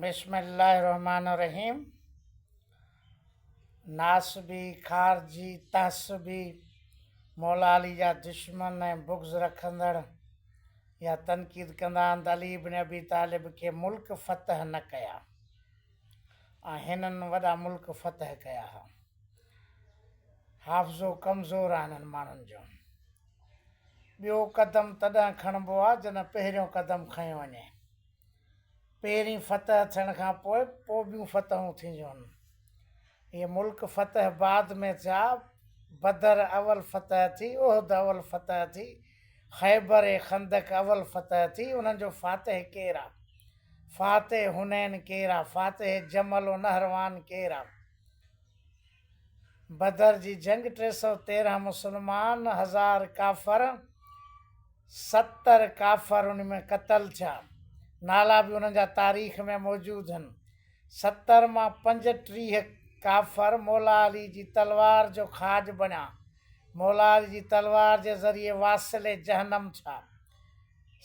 بسم الله الرحمٰن الرحيم ناصبي، خارجي، تعصبي، مولا علي جا دشمن ۽ بغض رکندڙ يا تنقيد ڪندا آهن ته علي ابن ابي طالب کي ملڪ فتح نه ڪيا ۽ هنن وڏا ملڪ فتح ڪيا ها. حافظو ڪمزور آهي انهن ماڻهن جو. ٻيو قدم تڏهن کڻبو آهي جڏهن پهريون قدم کنيو وڃي. پهرين فتح ٿيڻ کان پوء پوء ٻيون فتحون ٿينديون آهن. اهي ملڪ فتح بعد ۾ ٿيا. بدر اول فتح ٿي، احد اول فتح ٿي، خيبر ۽ خندق اول فتح ٿي، انهن جو فاتح ڪير آ؟ فاتح حنين ڪير آ؟ فاتح جمل و نهروان ڪير آ؟ بدر جي جنگ 313 مسلمان، هزار ڪافر، 70 ڪافر ان ۾ قتل ٿيا. نالا به انهن جا تاريخ ۾ موجود هن. 70 مان 35 ڪافر مولا علي جي تلوار جو کاڄ بڻيا. مولا علي جي تلوار جي ذريعي واصل جهنم ٿيا.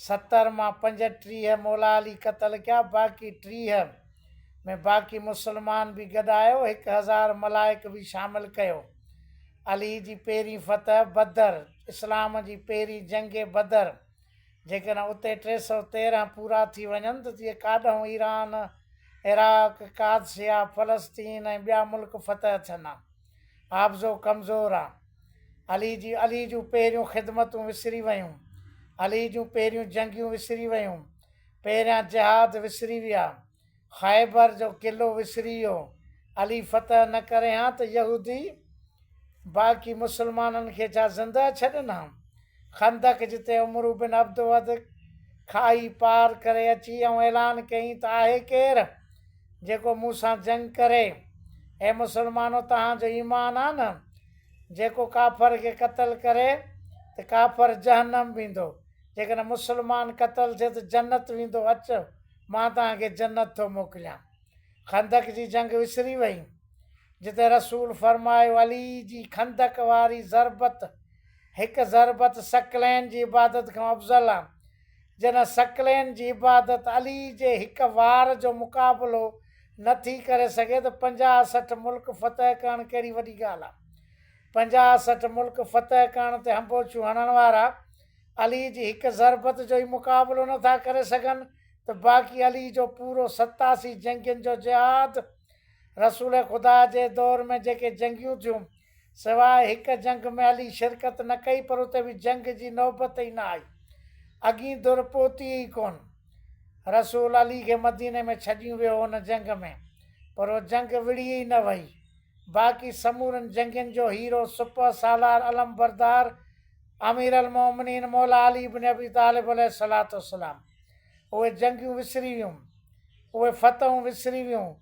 70 مان 35 مولا علي قتل ڪيا، باقي 30 ۾ باقي مسلمان به گڏايو، 1000 ملائڪ به شامل ڪيو. علي جي پهرين فتح بدر، اسلام جي پهرين جنگ بدر، جيڪڏهن اتي 313 پورا ٿي وڃن ته تيئن ڪاڏهون ايران، عراق، قادسيه، فلسطين ۽ ٻيا ملڪ فتح ٿين ها. حافظو ڪمزور آ. علي جي علي جون پهريون خدمتون وسري ويون. علي جون پهريون جنگيون وسري ويون. پهريان جهاد وسري ويا. خيبر جو قلعو وسري ويو. علي فتح نه ڪري ها ته يهودي باقي مسلمانن کي ڇا زنده ڇڏن ها؟ خندق جتي عمرو بن عبدود کاهي پار ڪري اچي ۽ اعلان ڪيائين ته آهي ڪير جيڪو مون سان جنگ ڪري؟ اي مسلمانو توهان جو ايمان آ نه؟ جيڪو ڪافر کي قتل ڪري ته ڪافر جهنم ويندو، جيڪڏهن مسلمان قتل ٿئي ته جنت ويندو، اچ مان توهان کي جنت ٿو موڪليان. خندق جي جنگ وسري وئي، جتي رسول فرمايو علي جي خندق واري ضربت هڪ ضربت ثقلين جي عبادت کان افضل آ، جڏهن ثقلين جي عبادت علي جي هڪ وار جو مقابلو نه ٿي ڪري سگهي ته 50 60 ملڪ فتح ڪرڻ ڪهڙي وڏي ڳالهه آ. 50 60 ملڪ فتح ڪرڻ تي هنبوڇيون هڻڻ وارا علي جي هڪ ضربت جو ئي مقابلو نه ٿا ڪري سگهن ته باقي علي جو پورو 87 جنگين جو جهاد رسول خدا جي دور ۾ جيڪي جنگيون ٿيون سواء هڪ جنگ ۾ علي شرڪت نه ڪئي پر اتي به جنگ جي نوبت ئي نه آئي. اڳين ڌر پهتي ئي ڪونه. رسول علي کي مديني ۾ ڇڏيون ويو هو ان جنگ ۾ پر اها جنگ وڙهي ئي نه وئي. باقي سمورن جنگين جو هيرو سپهه سالار علمبردار امير المومنين مولا علي بن ابي طالب عليه الصلوة والسلام. اهي جنگيون وسري ويون. اهي فتحون وسري ويون.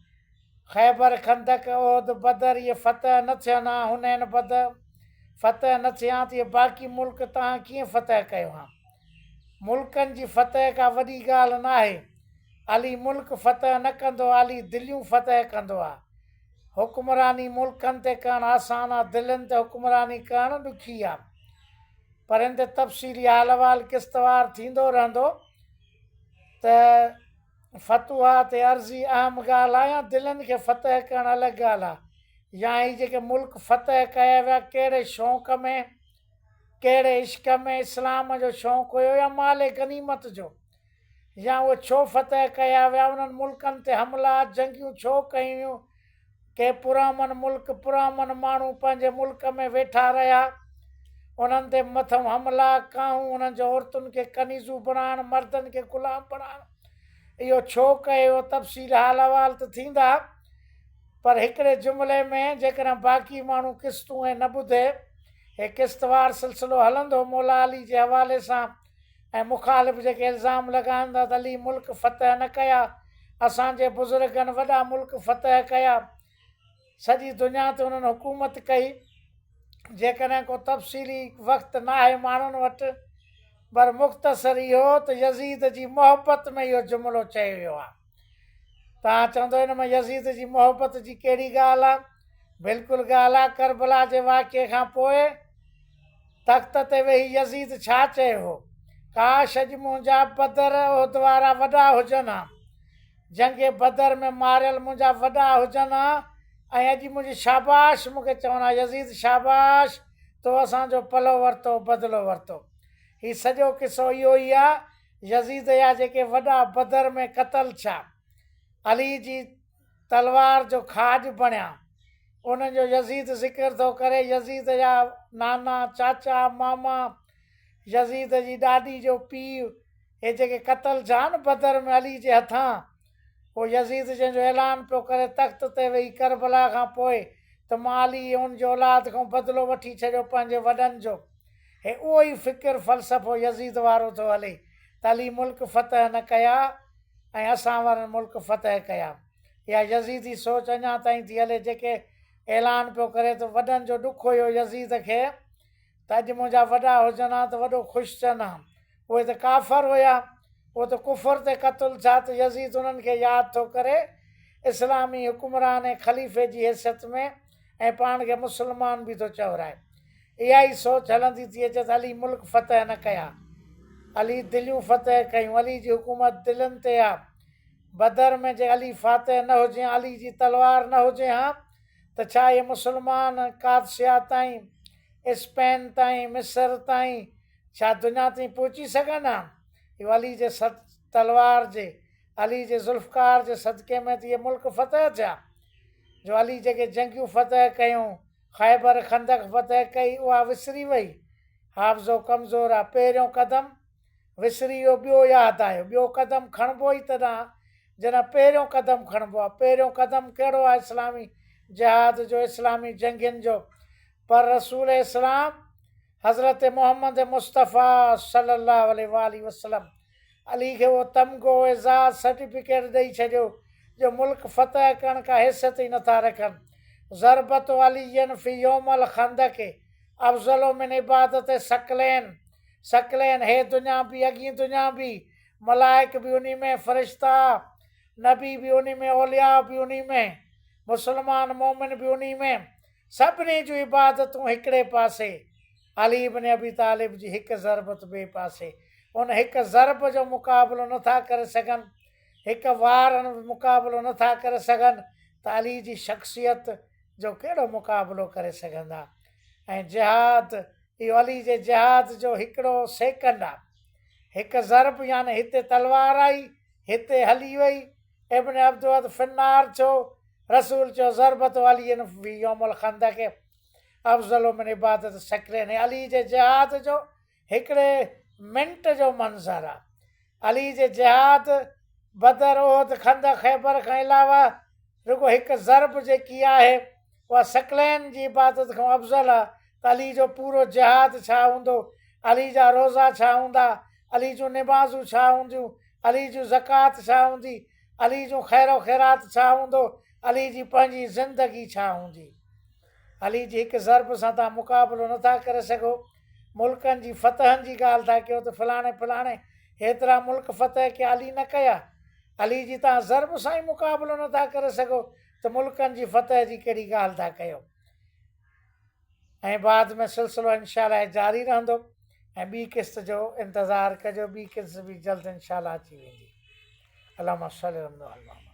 خيبر، خندق، احد، بدر اهي فتح نه ٿين ها، حنين، بدر فتح نه ٿئي ها ته اهي باقي ملڪ توهان ڪيئن فتح ڪيو ها؟ ملڪن جي فتح ڪا وڏي ڳالهه ناهي. علي ملڪ فتح نه ڪندو آ، علي دليون فتح ڪندو آ. حڪمراني ملڪن تي ڪرڻ آسان آ، دلين تي حڪمراني ڪرڻ ڏکي آ. پر ان تي تفصيلي حال احوال قسطوار ٿيندو رهندو ته فتوحات ارضي اهم ڳالهه آ يا دلين کي فتح ڪرڻ الڳ ڳالهه آ يا هي جيڪي ملڪ فتح ڪيا ويا ڪهڙي شوق ۾ ڪهڙي عشق ۾ اسلام جو شوق هيو يا مال غنيمت جو يا اهي ڇو فتح ڪيا ويا انهن ملڪن تي حملا جنگيون ڇو ڪيون ويون ڪي پرامن ملڪ، پرامن ماڻهو پنهنجي ملڪ ۾ ويٺا رهيا. انهن تي مٿئون حملا، ڪاهون، انهن جي عورتن کي ڪنيزون بڻائڻ، مردن کي غلام بڻائڻ، اهو ڇو ڪيو ويو؟ تفصيل حال احوال ته ٿيندا، پر هڪڙي جملي ۾ جيڪڏهن باقي ماڻهو قسطون ۽ نه ٻڌي، هي قسطوار سلسلو هلندو، مولا علي جي حوالي سان ۽ مخالف جيڪي الزام لڳائن ٿا ته علي ملڪ فتح نه ڪيا، اسان جي بزرگن وڏا ملڪ فتح ڪيا، سڄي دنيا تي انهن حڪومت ڪئي، جيڪڏهن ڪو تفصيلي وقت ناهي ماڻهن وٽ، پر مختصر اهو ته يزيد جي محبت ۾ اهو جملو چيو ويو آهي. توهان چوندو ان ۾ يزيد جي محبت جي ڪهڙي ڳالهه آهي؟ بلڪل ڳالهه آهي، ڪربلا جي واقعي کان پوء تخت تي ويهي يزيد ڇا چيو هو؟ ڪاش اڄ منهنجا بدر احد وارا وڏا هجن ها. جنگ بدر ۾ ماريل منهنجا وڏا هجن ها ۽ اڄ منهنجي شاباش مون کي چون ها يزيد شاباش تو اسان جو پلو ورتو بدلو ورتو. هي سڄو قصو اهو ئي آ يزيد جا جيڪي وڏا بدر ۾ قتل ٿيا علي جي تلوار جو کاڄ بڻيا انهن جو يزيد ذڪر ٿو ڪري يزيد جا نانا چاچا ماما يزيد جي ڏاڏي جو پيء اهي جيڪي قتل ٿيا نه بدر ۾ علي جي هٿان پوء يزيد جنهن جو اعلان پيو ڪري تخت تي ويهي ڪربلا کان پوء ته مان علي ۽ ان جي اولاد کان بدلو وٺي ڇڏيو پنهنجي وڏن جو. هي اهو ئي فڪر فلسفو يزيد وارو ٿو هلي ته علي ملڪ فتح نه ڪيا ۽ اسان وارن ملڪ فتح ڪيا. اها يزيدي سوچ اڃا تائين ٿي هلي جيڪي اعلان پيو ڪري ته وڏن جو ڏک هيو يزيد کي ته اڄ منهنجا وڏا هجن ها ته وڏو خوش ٿين ها. اهي ته ڪافر هيا، اهي ته ڪفر تي قتل ٿيا ته يزيد انهن کي ياد ٿو ڪري اسلامي حڪمران ۽ خليفي جي حيثيت ۾ ۽ پاڻ کي مسلمان به ٿو چورائي. اها ئي سوچ هلندي ٿي اچي ته علي ملڪ فتح نه ڪيا، علي دليون فتح ڪيون، علي جي حڪومت دلين تي آ. بدر ۾ جي علي فاتح نه هجي ها، علي جي تلوار نه هجي ها ته ڇا اهي مسلمان قادسيه تائين، اسپين تائين، مصر تائين، ڇا دنيا تائين پهچي سگهن ها؟ اهو علي جي تلوار جي، علي جي ذوالفقار جي صدقي ۾ ته اهي ملڪ فتح ٿيا، جو علي جيڪي جنگيون فتح ڪيون، خيبر، خندق فتح ڪئي، اها وسري وئي. حافظو ڪمزور آ، پهريون قدم وسري ويو، ٻيو ياد آيو. ٻيو قدم کڻبو ئي تڏهن جڏهن پهريون قدم کڻبو آ. پهريون قدم ڪهڙو آ اسلامي جهاد جو، اسلامي جنگين جو؟ پر رسول اسلام حضرت محمد مصطفيٰ صلي الله عليه واٰله وسلم علي کي اهو تمغو، اعزاز، سرٽيفڪيٽ ڏئي ڇڏيو جو ملڪ فتح ڪرڻ ڪا حيثيت ئي نٿا رکن. ضربت علي في يوم الخندق افضل من عبادت ثقلين، ثقلين هي دنيا به اڳين دنيا به، ملائڪ به انهي ۾ فرشتا، نبي به انهي ۾ اولياء به انهي ۾، مسلمان مؤمن به انهي ۾، سڀني جون عبادتون هڪڙي پاسي، علي ابن ابي طالب جي هڪ ضربت ٻئي پاسي. ان هڪ ضرب جو مقابلو نه ٿا ڪري سگهن، هڪ وار مقابلو نه ٿا ڪري سگهن ته علي جي شخصيت جو ڪهڙو مقابلو ڪري سگهندا. ۽ جهاد اهو علي جي جهاد جو هڪڙو سيڪنڊ آ. هڪ ضرب يعني هتي تلوار آئي، هتي هلي وئي، ابن عبدود في النار ٿيو، رسول چيو ضربت علي في يوم الخندق افضل من عبادت الثقلين هي علي جي جهاد جو هڪڙي منٽ جو منظر آ. علي جي جهاد بدر، احد، خندق، خيبر کان علاوه رڳو هڪ ضرب جيڪي آهي اها ثقلين جي عبادت کان افضل آ ته علي جو پورو جهاد ڇا هوندو، علي جا روزا ڇا هوندا، علي جون نمازون ڇا هونديون، علي جون زڪوات ڇا هوندي، علي جون خير و خيرات ڇا هوندو، علي جي پنهنجي زندگي ڇا هوندي. علي جي هڪ ضرب سان توهان مقابلو نه ٿا ڪري سگهو. ملڪن جي فتحن جي ڳالهه ٿا ڪيو ته فلاڻي فلاڻي هيترا ملڪ فتح ڪيا علي نه ڪيا. علي جي توهان ضرب سان ئي مقابلو نه ٿا ڪري سگهو ته ملڪن جي فتح جي ڪهڙي ڳالهه ٿا ڪيو. ۽ بعد ۾ سلسلو انشاء الله جاري رهندو ۽ ٻي قسط جو انتظار ڪجو ٻي قسط به جلد انشاء الله اچي ويندي. اللهم صل علي محمد.